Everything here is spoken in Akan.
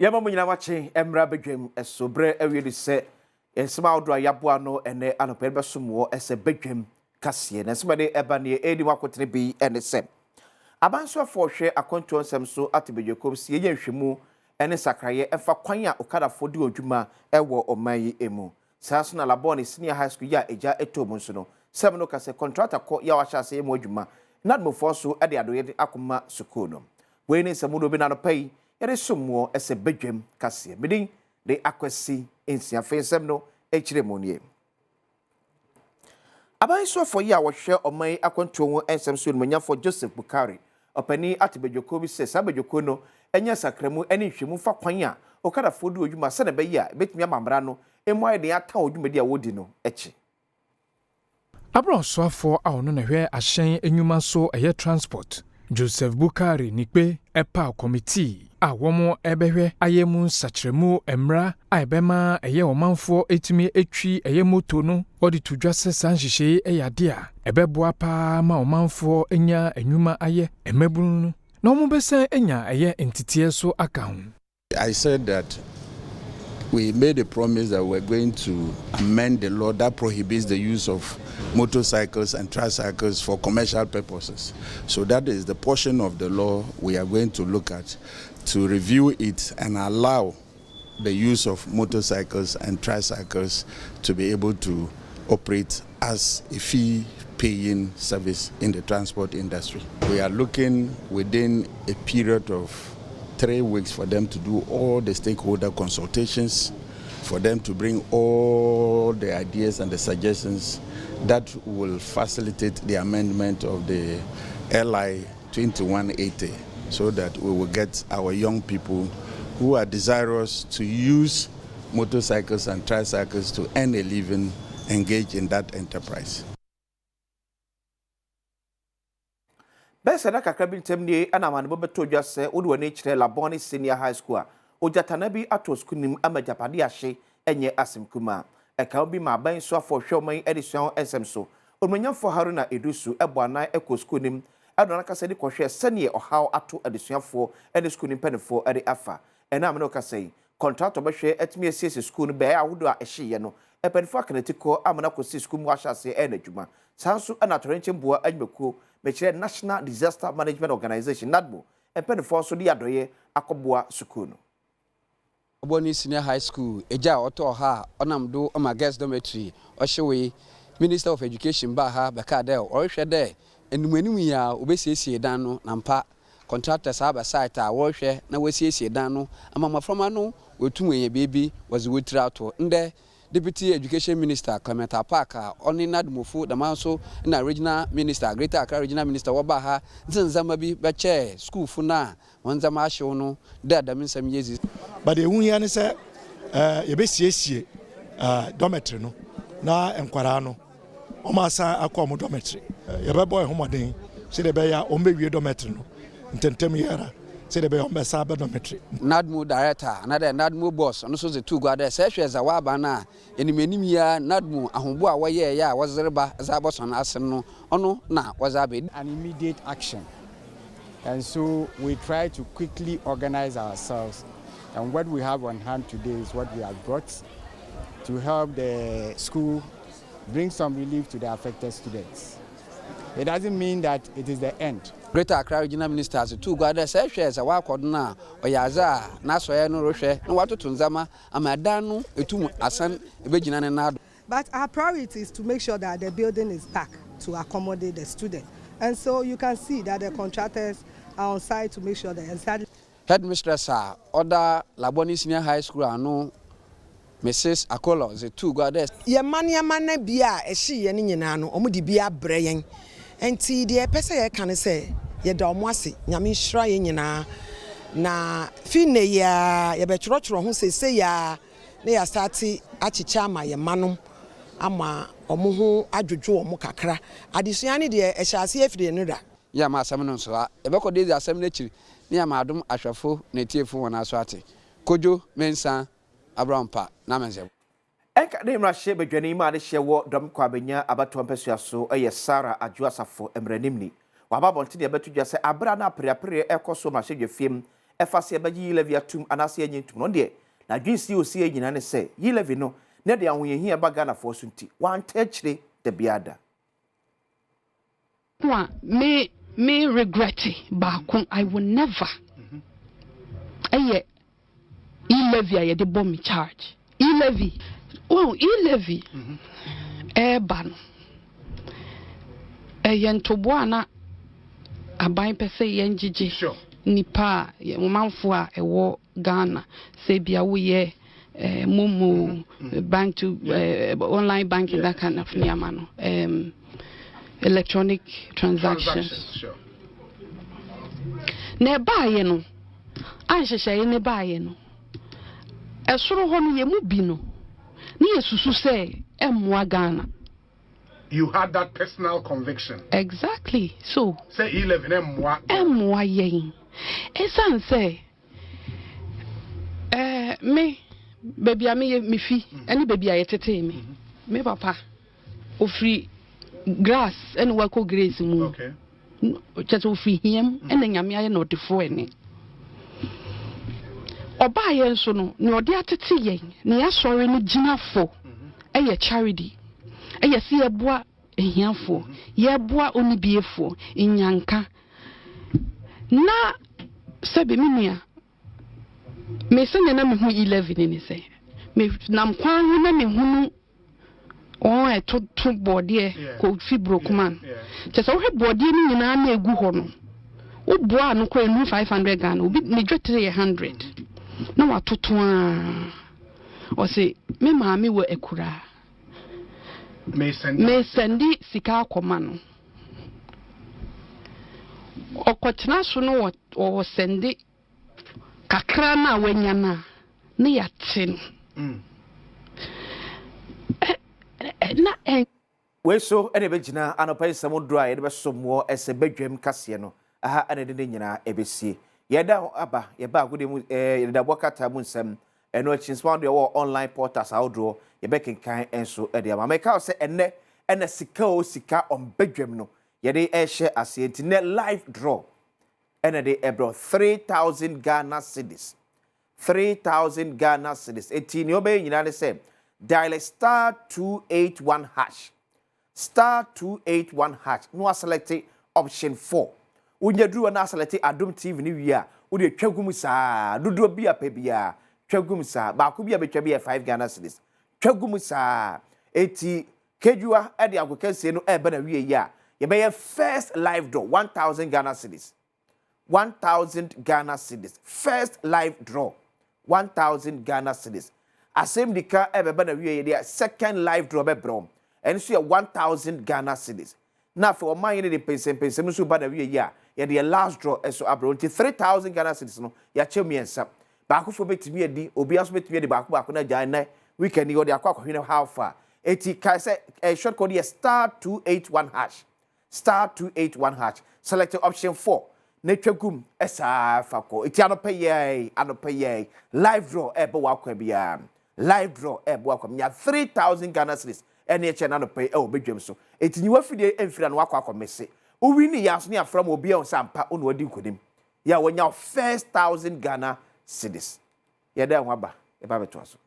Yɛma mo nyinaa makye mmra badwam so berɛ awie de sɛ nsɛm ahodoɔ a yɛaboa no ɛnɛ anɔpa yi bɛsom wɔ sɛ badwam kaseɛ. Na nsɛm a ɛde ɛba neɛ ɛredi mu akotene bi ne sɛ abansoafoɔ hwɛ akwantuo nsɛm so ate badwakuo sɛ yɛnyɛ nhwɛmu ne nsakraeɛ ɛmfa kwan a okadafoɔ di wɔn dwuma wɔ ɔman yi mu. Saa nso na Labone Senior High School yi a egya tɔɔ mu nso no, sɛm no ka sɛ kɔntrata kɔ yi a wɔahyɛ ase yɛ mu adwuma na Admofoɔ nso de adɔeɛ akɔma sukuu no. Wei ne nsɛm hodoɔ bi na anɔpa yi yɛde som moɔ sɛ badwam kaseɛ. Me din de Akwasi Nsia. Afei nsɛm no nkyerɛmu nie. Aban soafoɔ yi a wɔhwɛ ɔman yi akwantuo ho nsɛm so Animuonyamfoɔ Joseph Bukari ɔpanin ate badwakuo bi sɛ saa badwakuo no nyɛ nsakramu ne nhwɛmu mfa kwan a Okadafoɔ di wɔn dwuma sɛdeɛ ɛbɛyɛ a ɛbɛtumi ama mmara no mu ayɛ den atan wɔ dwumadi a wɔredi no akyi. Aberɛ a ɔsoafoɔ a ɔno na ɛhwɛ ahyɛn nnwuma so ɛyɛ Transport, Joseph Bukari Nikpe paw kɔmitii a wɔbɛhwɛ ayɛ mu nsakyeramu mmara a ɛbɛma ɛyɛ ɔmanfoɔ atumi atwi ɛyɛ moto no. Ɔde to dwa sɛ saa nhyehyɛe yi yɛ ade a ɛbɛboa pa ara ma ɔmanfoɔ anya nnwuma ayɛ, mmabunu no, na wɔbɛsan anya ɛyɛ nteteɛ nso aka ho. I said that we made a promise that we're going to amend the law that prohibits the use of motorcycles and tricycles for commercial purposes. So that is the portion of the law we are going to look at to review it and allow the use of motorcycles and tricycles to be able to operate as a fee-paying service in the transport industry. We are looking within a period of 3 weeks for them to do all the stakeholder consultations, for them to bring all the ideas and the suggestions that will facilitate the amendment of the LI 2180 so that we will get our young people who are desirous to use motorcycles and tricycles to earn a living engage in that enterprise. Bɛyɛ sɛ nna kakra bi ntam nie na amanebɔ bɛtɔɔ dwa sɛ wode w'ani kyerɛ Labone Senior High School a, ogyatannaa bi atɔ sukuu no mu ama agyapade ahye nyɛ asɛm kumaa. Ɛka ho bi ma aban soafoɔ hwɛ ɔman yi adesua ho nsɛm so, Onuonyamfoɔ Haruna Iddrisu bɔɔ anan kɔɔ sukuu no mu de ɔno ankasa ani kɔhwɛɛ sɛdeɛ ɔhaw ato adesuafoɔ ne sukuu no mpanimfoɔ de afa. Ɛnnɛ a me ne wo kasa yi, kɔntratɔ bɛhwɛ atumi asiesie sukuu no beaeɛ ahodoɔ a ɛhyeeɛ no. Mpanimfoɔ aka n'atikɔ ama no akɔsi sukuu mu hɔ ahyɛ aseɛ reyɛ n'adwuma. Saa nso na Atoyerɛnkyɛm Boa Adwumakuo, mekyerɛ National Disaster Management Organization, NADMO, mpanimfoɔ nso de adɔeɛ akɔboa sukuu no. Ɔbɔnii Senior High School egya a ɔtɔɔ ha a ɔnam do ma Girls Dormitory ɔhyewee. Minister of Education baa ha bɛkaa dɛ ɔrohwɛ dɛ enum-enum yi ara wobesiesie dan no na ampa contractors aba site a wɔrohwɛ na woesiesie dan no ama mboframba no woetum enya beebi wɔdze hɔn tsir ato. Ndɛ Deputy Education Minister Clement Apaak a ɔne n'ademufo dɛmara so na Regional Minister, Greater Accra Regional Minister wɔbaa ha dze ndzɛmba bi bɛkyɛɛ skuulfo no a hɔn ndzɛmba ahyew no dɛ dɛm nsɛm yi edzi. But deɛ ɛho hia ne sɛ yɛbɛsiesie dormitory no na nkwadaa no wɔn asan akɔ wɔn dormitory. Yɛbɛbɔ ɛho mmɔden sɛdeɛ ɛbɛyɛ a wɔbɛwie dormitory no ntɛmntɛm yi ara sɛdeɛ ɛbɛyɛ a wɔbɛsan aba dormitory. NADMO Director anaadɛ NADMO Boss no so dze too gua dɛ sɛ ehwɛ dza wɔaba no a, enyimanyim yi ara NADMO ahoboa a wɔyɛe a wɔdze reba dze abɔsɔn asen no, ɔno na wɔdze aba. An immediate action and so we try to quickly organize ourselves and what we have on hand today is what we have brought to help the school bring some relief to the affected students. It doesn't mean that it is the end. Greater Accra Regional Minister dze too gua dɛ sɛ ehwɛ dza ɔakɔ do no a, ɔyɛ adze a n'asɔɛ no rohwɛ na ɔatoto ndzɛmba ama dan no etum asan ebegyina ne nan do. But our priority is to make sure that the building is back to accommodate the students. And so you can see that the contractors are on site to make sure that exactly. Headmistress a ɔda Labone Senior High School ano, Mrs Akolor dze too gua dɛ. Yɛn mma nneɛma no bi a ɛhyeeɛ no nyinaa no, wɔde bi abrɛ yɛn. Enti deɛ yɛpɛ sɛ yɛka ne sɛ, yɛda wɔn ase. Nyame nhyira yɛn nyinaa. Na firi nnɛ yi ara, yɛbɛtwerɛtwerɛ ho seesei ara na yɛastate akyekyɛ ama yɛn mma nom ama wɔn ho adwodwo wɔn kakra. Adesua no deɛ, ɛhyɛ aseɛ firi nnora. Yɛama asɛm no nsoa. Yɛbɛkɔ do edzi asɛm no ekyir na yɛama adom ahwɛfo na etsiefo hɔn aso atse. Kojo Mensah Abrampah n'amandzeɛbɔ. Ɛnka ne mmarahyɛ badwani ma adehyeɛ wɔ Dɔm Kwabenya abatoɔ mpɛsoa so yɛ Sarah Adwo Asafo mmaranimni. Waba abɔnten de abɛto dwa sɛ aberɛ a na apereapereɛ rekɔ so mmarahyɛdwafie mu ɛfa sɛ yɛbɛgye E-Levy atum anaasɛ yɛnyɛ ntum no deɛ, n'adwensie osie nyinaa ne sɛ E-Levy no ne de ahohiahia ba Ghanafoɔ so nti wante akyire da biara da. A me regret baako, I will never, ɛyɛ E-Levy a yɛde bɔ me charge. E-Levy, well, E-Levy ɛɛba no, ɛyɛ ntoboa a na aban pɛ sɛ yɛn gyegye nipa a ɔmanfoɔ a ɛwɔ Ghana, sɛ bia woyɛ MoMo, bank to online banking, that kind of nneɛma no, electronic transactions. Na ɛbaayɛ no a, nhyehyɛeɛ ne baayɛ no, ɛsoro hɔ no, yɛ mu bi no ne yɛsusu sɛ ɛmmoa Ghana. You had that personal conviction. Exactly so. Sɛ E-Levy ɛmmoa. Ɛmmoa yɛn, ɛsiane sɛ me baabi a meyɛ me fi ɛne baabi a yɛtetee me papa ofiri grass ɛne wakɔ grace mu. Kyɛ sɛ ofiri hiam ɛna Nyame ayɛ na ɔdefoɔ. Ɛne ɔbaa yɛn nso no, nea ɔde atete yɛn ne yɛasɔre no gyina fo ɛyɛ charity, ɛyɛ sɛ yɛboa ahiafoɔ, yɛboa onibiefoɔ nyanka. Na sɛbi, me nua, me sɛnea na mehu E-Levy ne sɛ me nam kwan ho na mehunu wɔn a ɛtoto bɔɔdeɛ kɔ fi Brokuman. Kyɛ sɛ wohwɛ bɔɔdeɛ no nyinaa na egu hɔ no, woboa ano kora enu 500 Ghana. Obi ne dwetire yɛ 100 na watoto a, ɔse me maame wɔ akuraa, mesɛnde sika akɔma no. Ɔkɔtena so no, wɔwɔ sɛnde kakra no a wanya no a, ne yɛate no na ɛ. Wei so ɛna ɛbɛgyina anɔpa yi nsɛm doro a yɛde bɛsom wɔ ɛsɛ badwam kaseɛ no aha. Ɛna ɛde ne nyinaa ɛbɛsie. Yɛda ho aba, yɛba agodie mu, yɛde dabɔ kata mu nsɛm. Ɛno akyi nsɛm ahodoɔ ɛwɔ online portals ahodoɔ yɛbɛkenkan nso ɛde ama. Mɛka wo sɛ ɛnɛ ɛna Sika o Sika ɔmbadwam no yɛde ɛhyɛ aseɛ, nti nɛ live draw ɛna de ɛbrɛ 3,000 Ghana cedis, 3,000 Ghana cedis. Eti nea ɔbɛyɛ nyinaa ne sɛ dial *281#, *281# na waselect option 4. Wonya duru hɔ na aselect Adom TV ne wie a, wode twa gu mu saa. Dodoɔ bi a pɛ biara twa gu mu saa. Baako bi a bɛtwa bi yɛ 5 Ghana cedis. Twa gu mu saa. Eti kedua ɛde agokansie no ɛɛba na wie yi a, yɛbɛyɛ first live draw, 1,000 Ghana cedis, 1,000 Ghana cedis. First live draw, 1,000 Ghana cedis. Asɛm di ka ɛbɛba na wie yɛ deɛ, second live draw bɛbrɛ wɔn, ɛno nso yɛ 1,000 Ghana cedis. Na afei ɔman yɛn de mpɛnsɛmpɛnsɛm nso ba na wie yi a, yɛde yɛ last draw ɛso abrɛ wɔn. Nti 3,000 Ghana cedis no, yɛakyɛ mmiɛnsa. Baakofoɔ bɛtumi adi, obiara nso bɛtumi adi baako baako na gya. Ɛnɛ weekend yi wɔde akɔ akɔhwene how far. Eti kae sɛ short code yɛ *281#, *281#, select option 4 na twa gum ɛsaa fa kɔ. Eti anɔpɛ yɛɛ, anɔpɛ yɛɛ, live draw ɛɛbɔ wɔ akɔ biara, live draw ɛɛbɔ akɔ nya 3,000 Ghana cedis. Ɛne ɛkyɛ n'anɔpɛ yi ɛwɔ bedwam so. Eti nyiwa fidie ɛmfiri ano akɔ akɔ mɛse owi ne yɛ aso ne afra ma obiara nsa mpa ɔna wadi nkonim yɛ a wɔnya first 1,000 Ghana cedis. Yɛda ɛho aba, yɛba abɛtoa so.